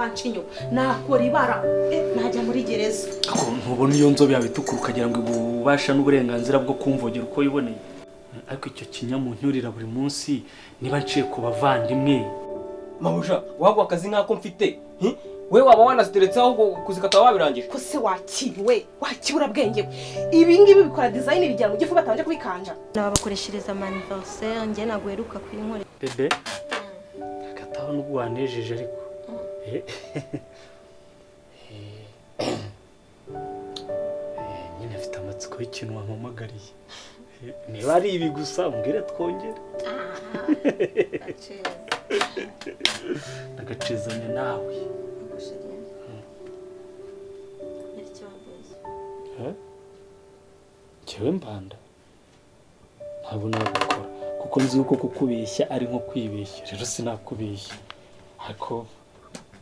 akanca inyuma nakora ibara, najya muri gereza. Ntubona iyo nzobe yawe itukura ukagira ngo ububasha n'uburenganzira bwo kumvogera uko wiboneye? Ariko icyo kinyamunyurira buri munsi niba nciye ku bavandimwe. Mabuja, waguha akazi nk'ako mfite, we waba wanaziteretse aho kuzikata wabirangije. Ko se wakiwe wakibura bwenge, ibi ngibi bikora design bijya mu gifu batabanje kubikanja. Nababakoreshereza anniversaire, njye nagweruka kuyinkore. Bebe, agataho nubwo wanejeje ariko nyine mfite amatsiko y'ikintu wampamagariye. Niba ari ibi gusa umbwire twongere. Nagacezanya nawe. Njyewe mbanda ntabwo nabikora kuko nzi yuko kukubeshya ari nko kwibeshya, rero sinakubeshya. Ariko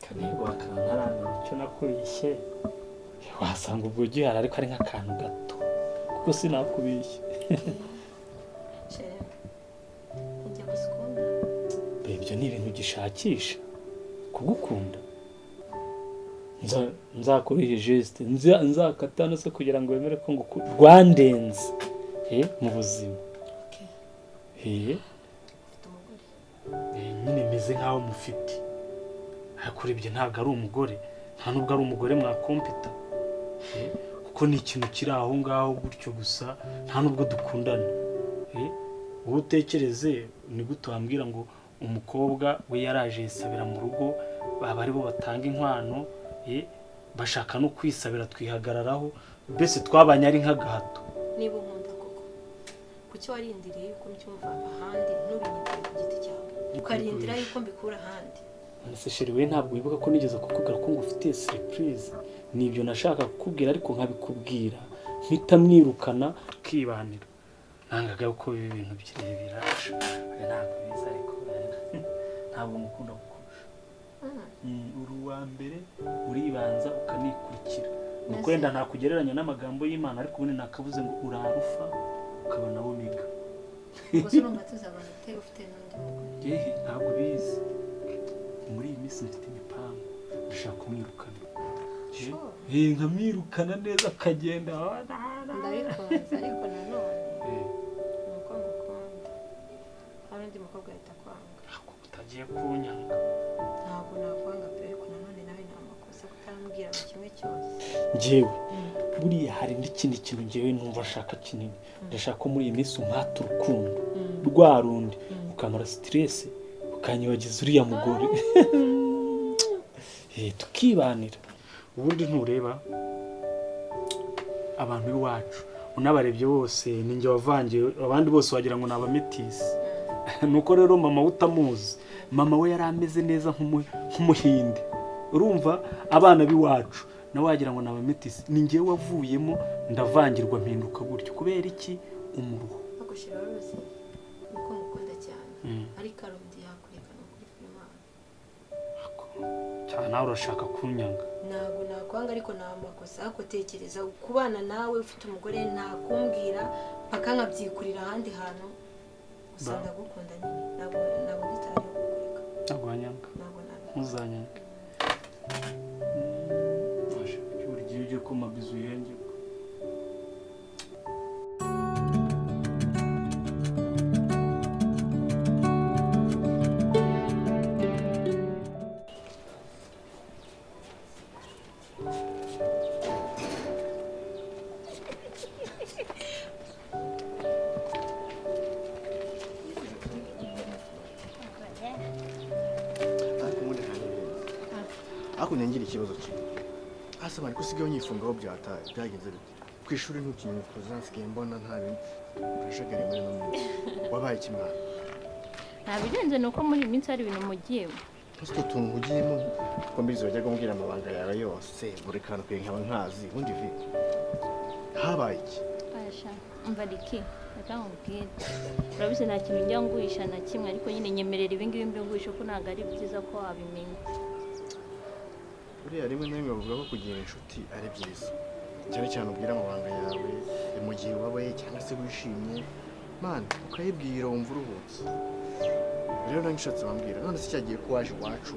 kanigwa akantu icyo nakubeshye wasanga ubwo gihari ariko ari nk'akantu gato kuko sinakubeshya. Ibyo ni ibintu gishakisha kugukunda. Nzakora geste nzakata se kugira ngo wemere ko ngo rwandenze mu buzima. Nyine meze nkaho mufite, ariko ibyo ntabwo ari umugore, nta nubwo ari umugore mwakompita, kuko ni ikintu kiri aho ngaho gutyo gusa, nta nubwo dukundana. Wowe utekereze ni gute wambwira ngo umukobwa we yaraje yisabira mu rugo, baba aribo batanga inkwano, bashaka no kwisabira twihagararaho, mbese twabanye ari nk'agahato. Niba unkunda koko kuki warindiriye yuko mbyumva ahandi ntubinyibwire ku giti cyawe, ukarindira yuko mbikura ahandi? None chérie we ntabwo wibuka ko nigeze kukubwira ko ngufitiye surprise? Nibyo nashaka kukubwira ariko nkabikubwira mpita mwirukana tukibanira. Nangaga uko ibi bintu birebira ntabwo biza, ariko ntabwo mukunda kukurusha. Uri uwa mbere uribanza ukanikurikira. Nuko wenda ntakugereranya n'amagambo y'Imana, ariko ubundi nakavuze ngo urarufa ukaba na omega. Gusa urumva tuzabana ute ufite n'undi mugore? Yehe ntabwo bizi. Muri iyi minsi mfite imipango ndashaka kumwirukana. Nkamwirukana neza akagenda. Ndabikunze ariko nanone nuko ngukunda hari undi mukobwa ahita kwanga. Utagiye kunyanga? Ntabwo nakwanga pe, ariko nanone nawe ni amakosa kutambwira mu kimwe cyose. Njyewe buriya hari n'ikindi kintu njyewe numva ashaka kinini. Ndashaka ko muri iyi minsi umpata urukundo rwa rundi ukamara stress ukanyibagiza uriya mugore. Tukibanira. Ubundi ntureba abantu b'iwacu unabarebye bose ninjye wavangiye, abandi bose wagira ngo ni abametisi. Nuko rero mama utamuzi, mama we yari ameze neza nk'umuhinde. Urumva abana b'iwacu nawe wagira ngo ni abametisi, ninjye wavuyemo ndavangirwa mpinduka gutyo. Kubera iki? Umuruho. Agushira uruzi uko ngukunda cyane, ariko arundi yakureka no kuri Imana. Cyane nawe urashaka kunyanga? Ntabwo nakwanga ariko nta makosa. Ariko tekereza kubana nawe ufite umugore ntakumbwira paka nkabyikurira ahandi hantu. Gusa ndagukunda nyine, ntabwo nditari kukureka. Ntabwo wanyanga? Ntabwo nabikora. Ntuzanyanga. Buri gihe ujye kuma bizu yenge. Ariko ngira ikibazo kimwe. Asa bari kusigaye unyifungaho byataye byagenze bite? Ku ishuri ntukinyukoza nsigaye mbona nta bintu urashagare muri no minsi. Wabaye iki mwana? Nta birenze nuko muri iyi minsi hari ibintu mugiyemo. Ese utuntu ugiyemo ko mbizi bajya kumbwira amabanga yawe yose buri kantu kwe nkaba nkazi ubundi vi. Habaye iki? Asha, umva Riki, reka nkubwire. Urabizi nta kintu njya nguhisha na kimwe, ariko nyine nyemerera ibi ngibi mbiguhisha ko ntabwo ari byiza ko wabimenya. Buriya rimwe na rimwe bavuga ko kugira inshuti ari byiza, cyane cyane ubwira amabanga yawe mu gihe ubabaye cyangwa se wishimye, man ukayibwira wumva uruhutse. Rero nawe nshatse wambwira, none se cyagiye ko waje iwacu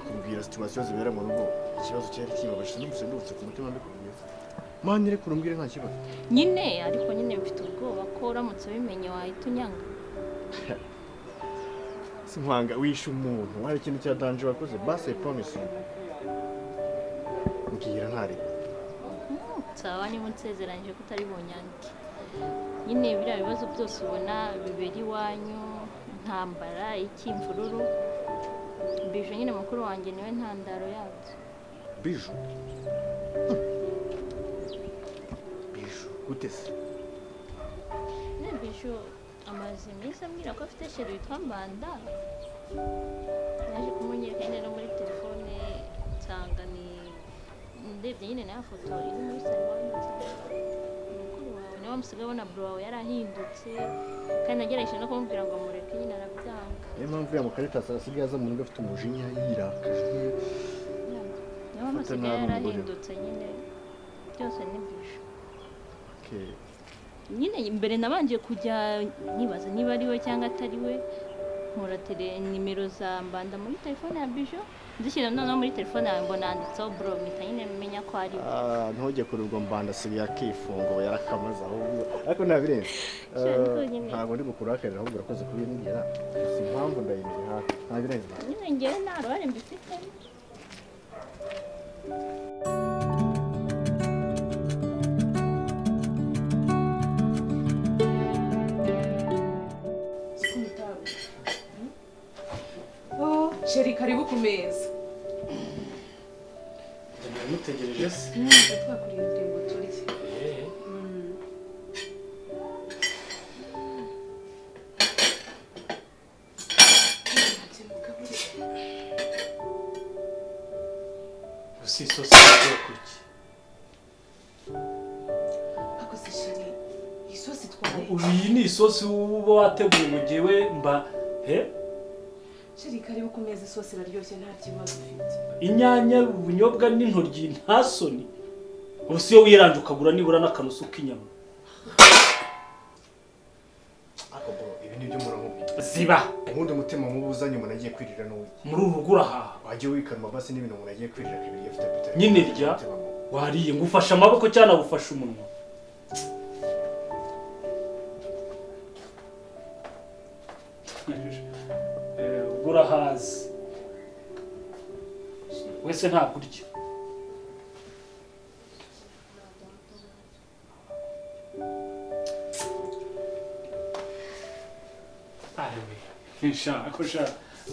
Kubwira situation zibera mu rugo ikibazo cyari kibabaje n'umuse ndutse ku mutima mbikubwira. Mani reka urumbwire nta kibazo. Nyine ariko nyine mfite ubwoba ko uramutse ubimenye wahita unyanga. Sinkwanga wishe umuntu hari ikintu cya danger wakoze basi I promise you. Mbwira ntari. Sawa niba unsezeranyije ko utari bunyange. Nyine biriya bibazo byose ubona bibera iwanyu intambara iki imvururu Biju nyine mukuru wanjye niwe ntandaro yabyo. Biju? Biju gute se? Nyine Biju amaze iminsi ambwira ko afite sheri witwa Mbanda. Naje kumunyereka nyine no muri telefone nsanga ni ndebye nyine na foto iri muri salon mukuru wawe niwe musigaye ubona bro wawe yarahindutse kandi nagerageje no kumubwira ngo mureke nyine arabyanga. Niyo mpamvu ya mukaritasi asigaye aza mu rugo afite umujinya yirakaje. Niyo mpamvu asigaye yarahindutse nyine byose ni Biju. Okay. Nyine mbere nabanje kujya nibaza niba ari we cyangwa atari we nkora nimero za Mbanda muri telefone ya Biju nzishyira noneho muri telefone yawe mbona handitseho bro mpita nyine menya ko ari we. Ntujye kuri urwo Mbanda asigaye akifunga yarakamaze ahubwo ariko ntabirenze. Ntabwo ndi bukurakarira ahubwo urakoze kubimbwira gusa impamvu ndayimenya ntabirenze. Nyine ngewe nta ruhare mbifitemo. Sheri karibu ku meza. Ndamutegereje se. Twakurindiriye ngo turye. Gusa isosi y'ubwoko ki? Ako se Sheri, isosi twaye. Iyi ni isosi uba wateguye mu gihe we mba he? Sheri karibu ku meza isosi iraryoshye nta kibazo ufite. Inyanya, ubunyobwa n'intoryi nta soni. Ubu iyo wiranje ukagura nibura n'akanusu k'inyama. Ako bro, ibi ni byo murankubwira. Ziba. Ubundi umutima mubi uzanye umuntu agiye kwirira n'uwiki. Muri uru rugo urahaha. Wajya wikanwa basi n'ibintu umuntu agiye kwirira akabirya afite appetite. Nyine rya wariye ngufasha amaboko cyane agufasha umunwa. Urahazi wese ntabwo urya. Sha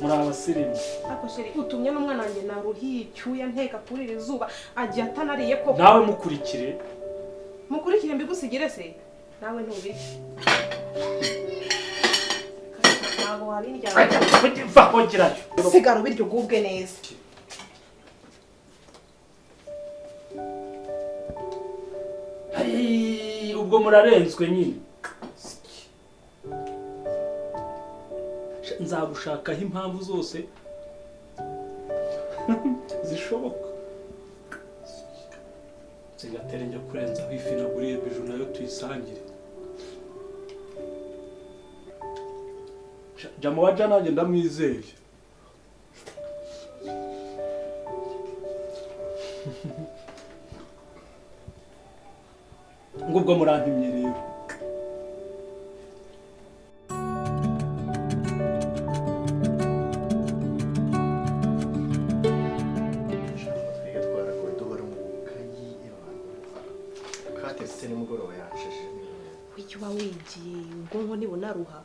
muri abasirimu. Ako Sheri utumye n'umwana wanjye naruhiye icyuya nteka kuri iri zuba agiye atanariye koko. Nawe mukurikire. Mukurikire mbigusigire se? Nawe ntubirye. Ntabwo wabindya. Sigara ubiryo ugubwe neza. Ubwo murarenzwe nyine. Nzagushakaho impamvu zose zishoboka. Singatera njya kurenzaho ifi naguriye Biju nayo tuyisangire. Jya mu baja nanjye ndamwizeye. Ngubwo murampimye rero. Wicyo uba wigiye ubwonko nibunaruha.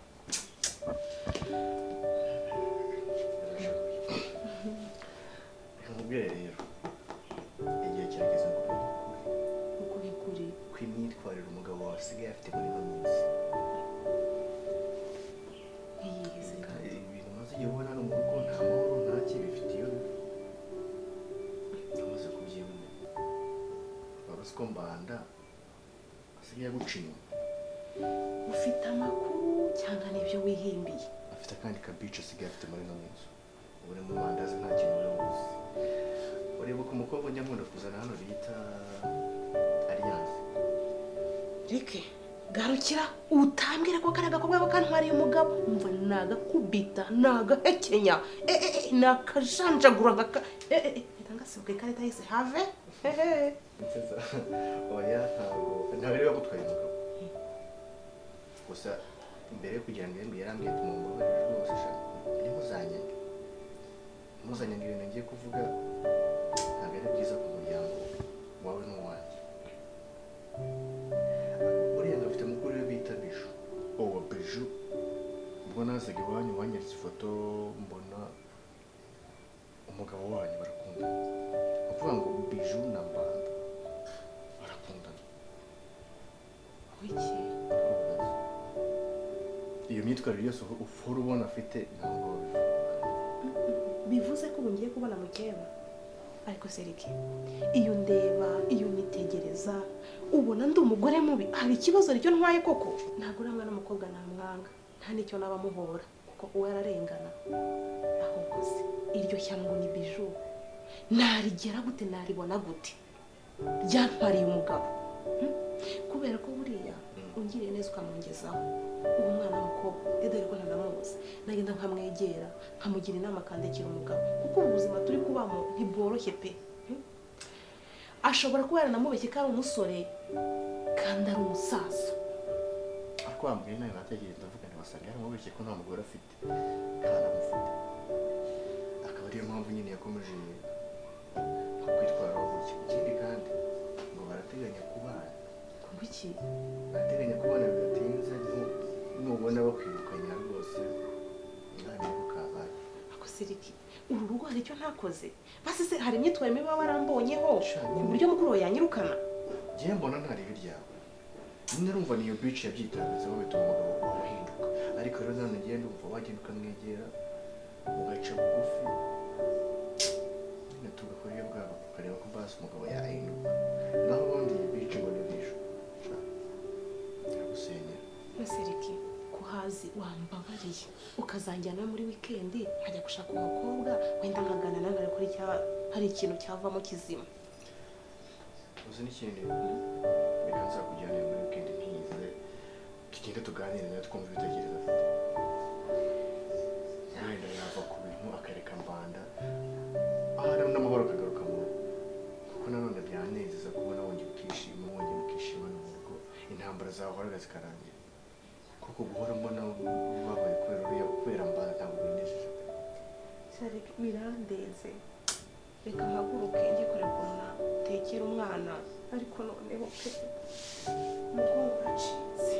Nkubwire rero igihe kirageze ngo ukuri kuri kw'imyitwarire umugabo wawe asigaye afite muri ino minsi. Ibintu maze igihe ubona hano mu rugo nta mahoro nta kibifite iyo amaze kubyibona. Waba uzi ko Mbanda asigaye aguca inyuma. Ufite amakuru cyangwa n'ibyo wihimbiye? Afite akandi kabici asigaye afite muri ino minsi. Ubu ni mu mandazi nta kintu uri buzi. Uribuka umukobwa njya nkunda kuzana hano bita Alliance. Reke garukira utambwira ko kari agakobwa kantwariye umugabo. Umva Nagakubita, nagahekenya, nakajanjagura nkaka ngasibuka ikarita yese have. Oya, ntabwo ariwe wagutwaye umugabo. Gusa mbere yo kugira ngo yembe yarambwiye ati mumbabarire rwose sha, ntimuzanyange. Ntimuzanyange ibintu ngiye kuvuga ntabwo ari byiza ku muryango wawe n'uwanjye. Buriya ngafite mukuru we bita Biju. Uwo Biju ubwo nazaga iwanyu wanyeretse ifoto mbona umugabo wanyu barakundana. Ni ukuvuga ngo Biju na Mbanda barakundana. Wiki? Iyo myitwarire yose uhora ubona afite ntabwo bivuze ko ubu ngiye kubona mukeba. Ariko Seriki, iyo ndeba, iyo nyitegereza, ubona ndi umugore mubi. Hari ikibazo ricyo ntwaye koko? Ntabwo uriya mwana w'umukobwa namwanga, nta n'icyo naba muhora kuko uwo ararengana. Ahubwo se iryo shyano ngo ni Biju, narigera gute, naribona gute? Ryantwariye umugabo. Kubera ko buriya ungiriye neza ukamungezaho uwo mwana w'umukobwa, dore ko ntanamuzi, nagenda nkamwegera nkamugira inama akandekera umugabo, kuko ubu buzima turi kubamo ntibworoshye pe. Ashobora kuba yaranamubeshye ko ari umusore kandi ari umusaza. Ariko wambwiye nawe natekereje ndavuga nti wasanga yaramubeshye ko nta mugore afite kandi amufite, akaba ariyo mpamvu nyine yakomeje kwitwaraho gutya. Ikindi kandi ngo barateganya kubana. Kuki? Barateganya kubana bidatinze, nubona bakwirukanya rwose ntabwo kabaye. Ako Seriki, uru rugo hari icyo ntakoze? Basi se hari imyitwarire mibi baba barambonyeho ku buryo mukuru wawe yanyirukana? Njye mbona ntari ibiryawe. Nyine urumva niyo beach yabyitambitseho bituma umugabo wawe ahinduka. Ariko rero nanone ngiye ndumva wagenda ukamwegera ugaca bugufi, nyine tugakora iyo bwabo ukareba ko basi umugabo yahinduka. Naho ubundi iyi beach ngo ni Biju iragusenyera. Seriki, kuhazi wambabariye ukazanjyana muri weekend nkajya gushaka umukobwa wenda nkagana nawe ariko hari ikintu cyavamo kizima. Uzi n'ikindi, reka nzakujyana muri weekend ntize tugende tuganire nawe twumve ibitekerezo afite. Wenda yava ku bintu akareka Mbanda, ahari n'amahoro akagaruka mu rugo. Kuko nanone byanezeza kubona wongeye ukishima, wongeye mukishimana mu rugo, intambara zahoraga zikarangira. Kuko guhora mbona babaye kubera uriya kubera Mbanda ntabwo binejeje pe. Seriki, birandeze. Reka mpaguruke njye kureba ukuntu natekera umwana, ariko noneho pe umugongo uracitse.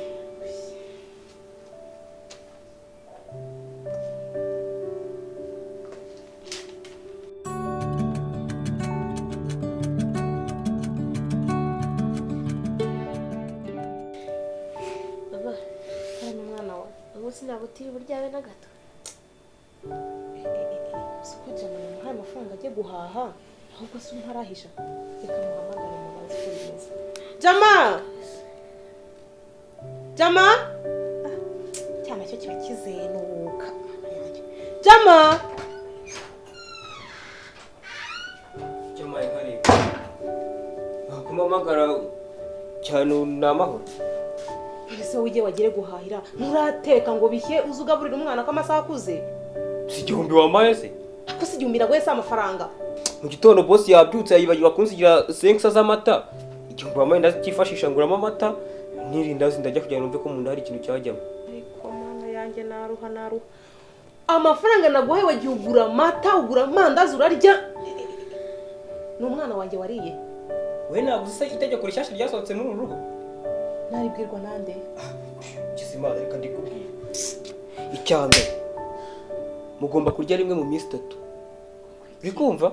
Mama, Hano umwana wawe. ubu sinagutira uburyawe na gato. Siko Jama yamuhaye amafaranga ajye guhaha, ahubwo se ntarahisha. Reka muhamagare mubaze uko bimeze. Jama! Jama! Cyana cyo kiba kizenuka. Mana yanjye. Jama! Jama ikareba. Wakumamagara cyane ni amahoro. Ese wowe ugiye wagire guhahira, nturateka ngo bishye uze ugaburire umwana ko amasaha akuze? Si igihumbi wampaye se? Ako si igihumbi naguye si amafaranga. Mu gitondo boss yabyutse yibagirwa kunsigira 5 z'amata. Igihumbi wampaye ndacyifashisha nguramo amata, nirindazi ndajya kugira ngo numve ko mu nda hari ikintu cyajyamo. Ariko mana yanjye naruha naruha. Amafaranga naguhaye wagiye ugura amata, ugura amandazi urarya. Ni umwana wanjye wariye. We ntabwo uzi se itegeko rishyashya ryasohotse muri uru rugo? Naribwirwa nande? Kizimana, reka ndikubwire. Icya mbere, mugomba kurya rimwe mu minsi 3. Uri kumva?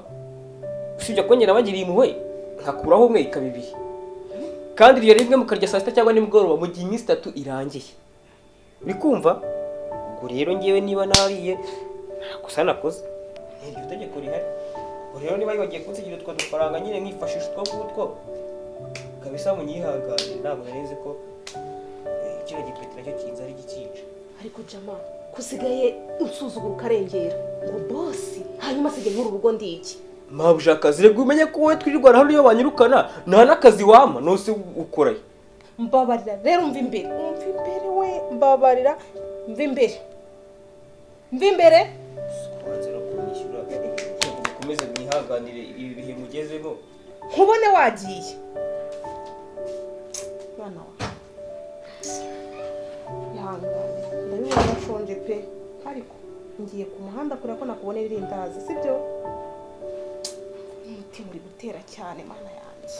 Usibye ko njye nabagiriye impuhwe nkakuraho umwe ikaba 2. Kandi iryo rimwe mukarya saa 6 cyangwa nimugoroba mu gihe iminsi 3 irangiye. Uri kumva? Ubwo rero ngewe niba nariye nta kosa nakoze. Ni iryo tegeko rihari. Ubwo rero niba yibagiye kunsigira utwo dufaranga nyine nkifashisha utwo ngutwo, kabisa munyihanganire, ntabwo nari nzi ko kino gipeti nacyo kinza ari gikica. Ariko Jama, kusigaye unsuzugura ukarengera ngo bosi, hanyuma asigaye nk'uru rugo ndi iki? Mabuja akazi, rega umenye ko wowe twirirwana hano iyo banyirukana nta n'akazi wampa, nose ukorayo. Mbabarira rero, umva imbere, umva imbere we, mbabarira, umva imbere. Mva imbere. Kubanza no kunyishyura. Mukomeze mwihanganire ibi bihe mugezemo. Nkubone wagiye. Mwana wa. Ihangane. Ndabibona nshonje pe. Ariko ngiye ku muhanda kureba ko nakubonera irindazi, sibyo? Umutima uri gutera cyane mana yanjye.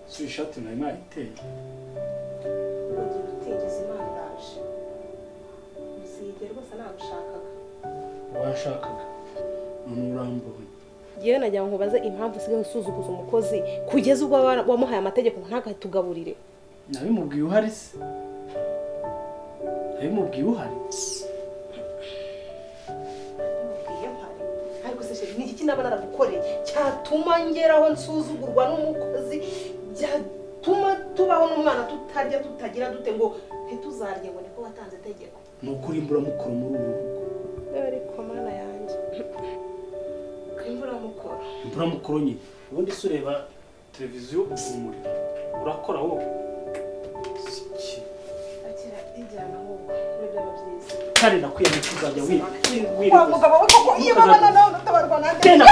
Si ishati nayo nayiteye. Ugiye utigeze Imana iraje. Uzige rwose nagushakaga. Washakaga. None urambonye. Yewe nagira ngo nkubaze impamvu usigaye usuzuguza umukozi kugeza ubwo wamuhaye amategeko ntakatugaburire. Nabimubwiye uhari se? Nabimubwiye uhari? Nabimubwiye mpari. Ariko se sheri, ni iki naba naragukoreye cyatuma ngeraho nsuzugurwa n'umukozi, byatuma tubaho n'umwana tutarya tutagira dute ngo ntituzarye ngo niko watanze itegeko? Ni ukuri imburamukoro muri uru rugo. Ariko mana yanjye. Imburamukoro. Imburamukoro nyine. Ubundi se ureba televiziyo ugumurira. Urakora wowe. Siki. Akira ijyana ahubwo. Ibyo byaba byiza. Kare nakwiye kuzajya wi. Wa mugabo we koko iyo baba nawe utabarwa nande.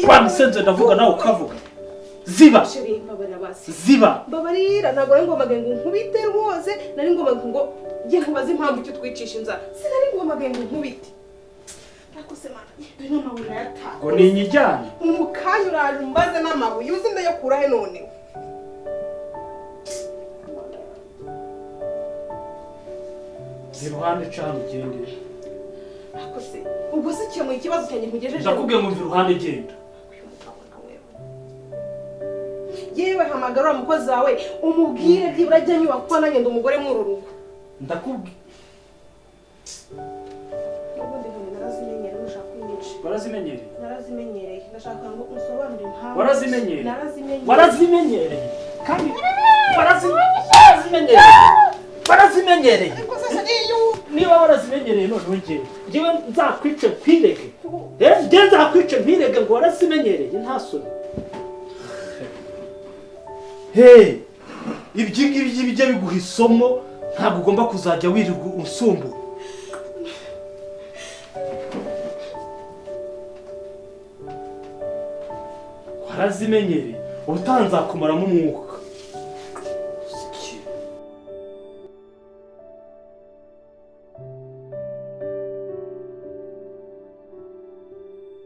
Wa musenze ndavuga nawe ukavuga. Ziba. Sheri mbabarira basi. Ziba. Mbabarira ntabwo ari ngombwa ngo nkubite rwose, nari ngombwa ngo ngiye nkubaze impamvu icyo twicisha inzara. Sinari ngombwa ngo nkubite. Ariko se mana, dore n'amabuye urayatanga. Ngo ni inyijyane. Mu kanya uraje umbaze n'amabuye uzi ndayakura he none? Iruhande cyane ugende. Ariko se ubwo se cyemuye ikibazo cyanjye nkugejeje. Ndakubwiye ngo mva iruhande genda. Yewe hamagara umukozi wawe umubwire byibura ajya anyuba kuko nanjye ndi umugore muri uru rugo. Ndakubwiye. Ubundi nkoni narazimenyereye ushaka kunyica. Warazimenyereye? Narazimenyereye. Ndashaka ngo unsobanurire impamvu. Warazimenyereye? Narazimenyereye. Warazimenyereye. Kandi warazimenyereye. Warazimenyereye. Niba warazimenyereye none ngewe ngewe nzakwice nkwirege. Ngewe nzakwice nkwirege ngo warazimenyereye nta soni. Hey, ibyo ngibyo bijya biguha isomo ntabwo ugomba kuzajya wirirwa unsumbu. Warazimenyereye ubutaha nzakumaramo umwuka.